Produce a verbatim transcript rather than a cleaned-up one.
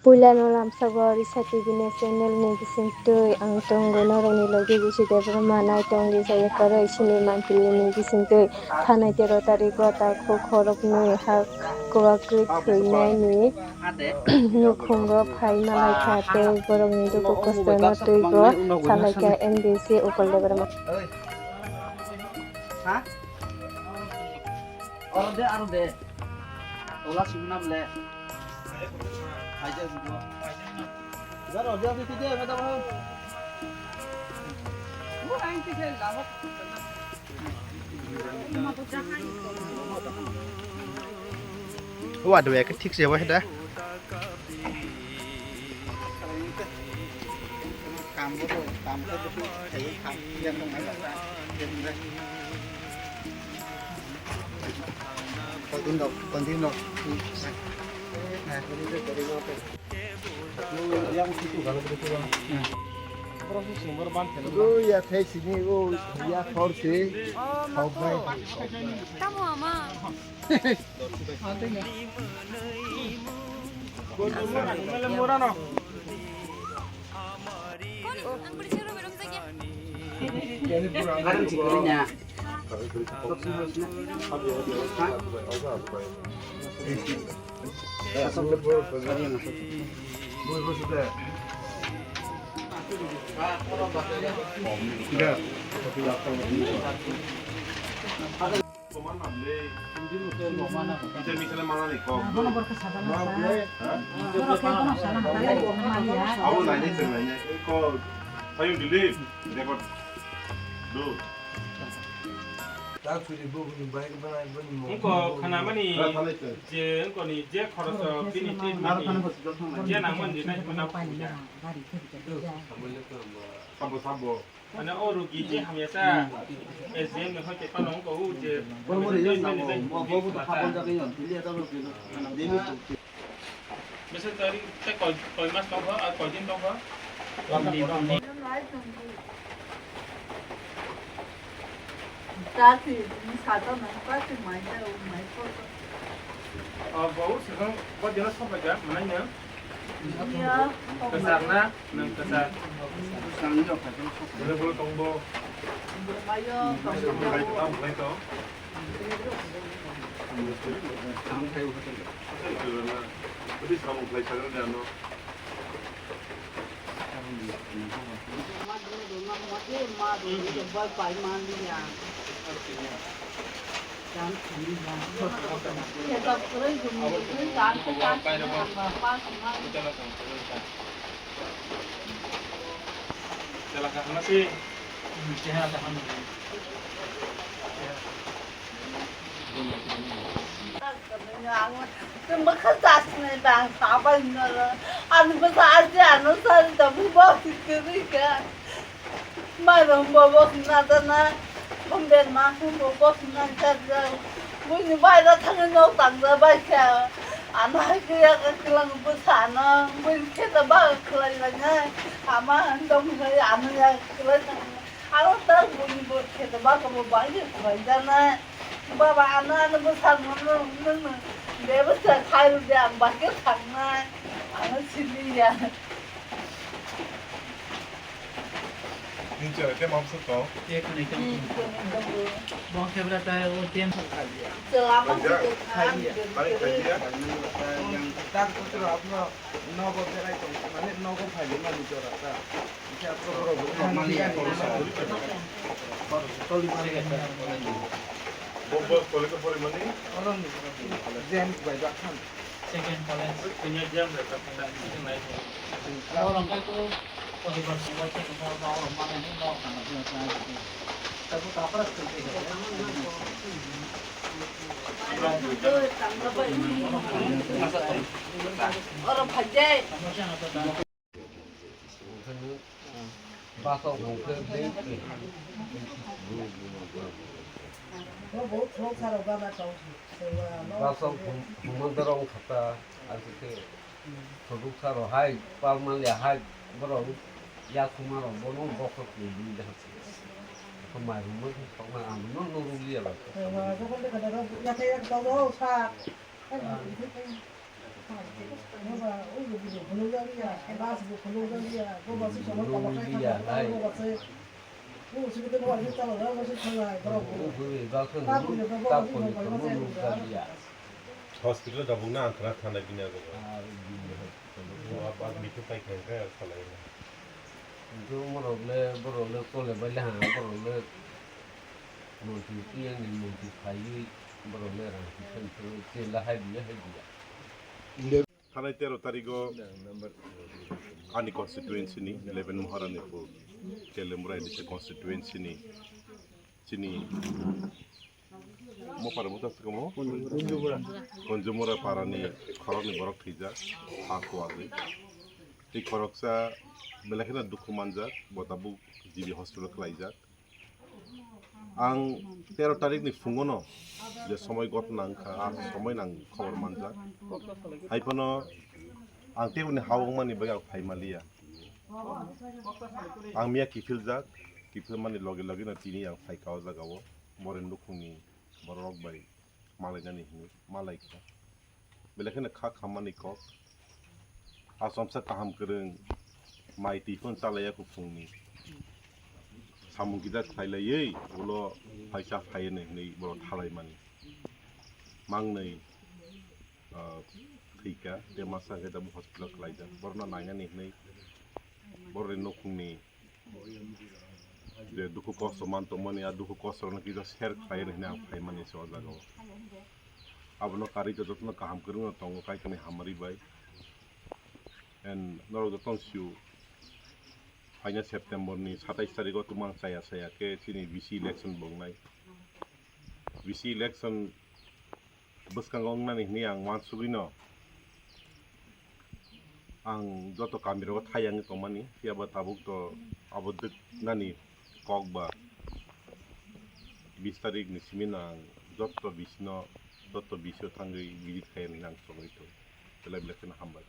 Puilano lamsago Risa T V ni channel ni bisingtwi ang tongo norokni logi Bisi Debbarma, naitongdi saya kwrwi sini mampili ni bisingtwi thanai tero tarikgo takhuk khoroknwi ha kwbakwi thwinaini nukhungo phai malaikha tei borokni dukhu kostono twibo salaikha M D C Upal Debbarma. Oro de, aro de. Ola sumna ble. Hajar sudo. Jaro, jaro, jaro, jaro, jaro. Wa do ek thik se wa da. Continue, continue. Yang situ kalau begitu, Bang. Proses sumber ban. Oh, ya, teh sini, oh, ya, thor sih. Thor baik. Tamo ama. Abo nainai chwng nainai. Kok, payung delete, record do. Wngkha khanamani je wngkha ni je khoroso bini twi je nangmani je nai hwnna. Sabo, sabo. Mane o rugi je hamya sa, S D M ni hoi te pano wngkha o je. Message tari te koi, koi mas tongkha, ar koi din tongkha? Tati, ni sata na, tati mai da, mai ko. O, bo, sikang, bo dina sopai da, manai na. Iya. Kwchar na? Nwng kwchar. Bole bole tong bo. Mayo, tong bo. Tamo khai to? Tamo khai to? Hotel na. Odi samung khlai sagra de ano. Ang bwkha chasnai bang sabai noro. Ani bwsa aji ano sari da bwbo sikirika. Mairum bo bosna dana. Bomber ma bo bosna dana. Buini baira thangwi nok tangda baikha. Ano hai kaya kilang bwsa ano. Buini kheta ba khlai lainai. Ama dom hai ano ya khlai thang. Aro ta buini bo kheta ba ko bo bai khlai dana. Baba, ano, ano bwsa nwng, nwng, nwng, nwng. Bebsa khai rw de, ang bahai khe thangnai. Ano siliya. Nini chwla khe mamsa tong? Khe khwnwi tong. Hmm, khwnwi tong. Bo khe bwla ta o tem. Chwla ma khai khe ya. Khai khe ya. Khai khe ya. Yang tak putra apno nogo berai tong, mane nogo phai mani jora ta. Bo, bo, college-o porimani? Second college. Oro phai. Bus-o hwn khe beng twi. Bus-o hwn-, hwnmandoro wngkha ta, aswk khe phwrwk sa rw hai, pal manliya hai, borok yakhuma rok bono bokhok twi bini jahak se. Mai hwnma khe sokma ang no nuruk liya bai. Hospital jabung na ang khna thanai bini abo. Bo ab, ab mithi pai khe khe salai na. Borok le, borok le kole bai le ha, borok le. Monti tiyang ni monti phaiwi borok le rang kisa kisa tei la hai biya hai biya. Thanai tero tarigo ani constituency ni eleven Maharanipur, Telembura N D C constituency ni chini mopar mota sukamo Kunjumura para ni khorok ni borok thwijak ha kuwagwi. Tei khoroksa belai kheno dukhu manjak, bo tabuk G B hospital khlaijak. Ang tero tarikni phungono je somoi ghotna wngkha, a somoi nang khobor manjak. Haiphano ang teboni ha wngmani bagwi ang phai manliya. Ang miya kiphiljak, kiphilmani loge logeno tini ang phaikha o jagao, boreni nukhungni borok bai malainani hinwi malaikha. Belai kheno kha khammani kok. Achomsa kaham kwrwng mai twi phano chalaiya kuphungni. Samung kisa khlailaiwi ulo phaisa phaiya hinwi borok thalaimani. Mangnwi, ah, thwikha, tei masa khe tabuk hospital khlaijak. Borokno nainani hinwi borokni nukhungni je dukhu kosto man tongmani, a dukhu kosto rokno kisa share khlai rw hinwi ang phaimani se o jagao. Abono karwi jotono kaham kwrwngno tongo Kaitorni hamari bai. And norok jotono sio, phaina September ni satais tarikh o tumang chaya chaya khe chini V C election bo wngnai. V C election bwskango wngnani hinwi ang uansugwino ang joto kamirogo thai yangwi tongmani, phiyaba tabuk to abo dwknani kok ba bis tarikh ni simi no ang joto V C no, joto V C o thangwi visit khai hinwi ang chongwi tongo. Belai belai kheno hambai.